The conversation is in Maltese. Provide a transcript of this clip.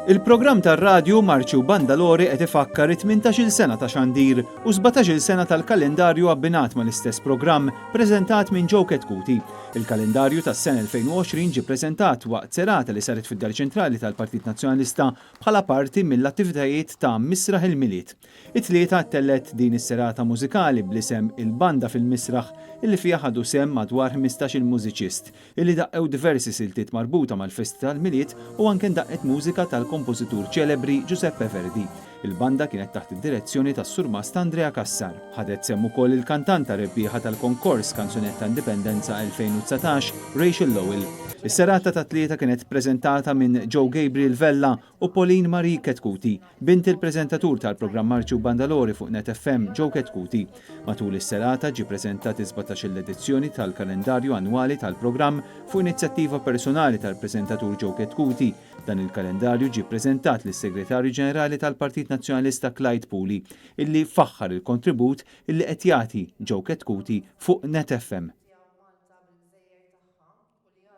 Il-programm tar-radju Marċi u Bandalori qed ifakkar it-18-il sena ta' xandir u 17-il sena tal-kalendarju abbinat mal-istess programm preżentat minn Joe Chetcuti. Il-kalendarju tas-sena 2020 ġie preżentat waqt serata li saret fid-Dar Ċentrali tal-Partit Nazzjonalista bħala parti mill-attivitajiet ta' Misraħ il-Milied. It-Tlieta ttellgħet din is-serata mużikali bl-isem Il-Banda fil-Misraħ illi fiha ħadu sehem madwar 15-il mużiċist illi daqqew diversi siltiet marbuta mal-festi tal-Milied u anke ndaqqet mużika tal-kompożitur ċelebri Giuseppe Verdi. Il-banda kienet taħt id-direzzjoni tas-Surmast Andrea Cassar. Ħadet sehem ukoll il-kantanta rebbieħa tal-konkors Kanzunetta Indipendenza 2019, Rachel Lowell. Is-serata tat-Tlieta kienet preżentata minn Joe Gabriel Vella u Pauline Marie Chetcuti. Bint il-preżentatur tal-programm Marċi u Bandalori fuq Net FM, Joe Chetcuti. Matul is-serata ġie preżentat is-sbatax-il edizzjoni tal-kalendarju annwali tal-programm fuq inizjattiva personali tal-preżentatur Joe Chetcuti. Dan il-kalendarju ġie ppreżentat lis-Segretarju Ġenerali tal-Partit Nazzjonalista Clyde Puli, illi faħħar il-kontribut illi qed jagħti Joe Chetcuti fuq Net FM.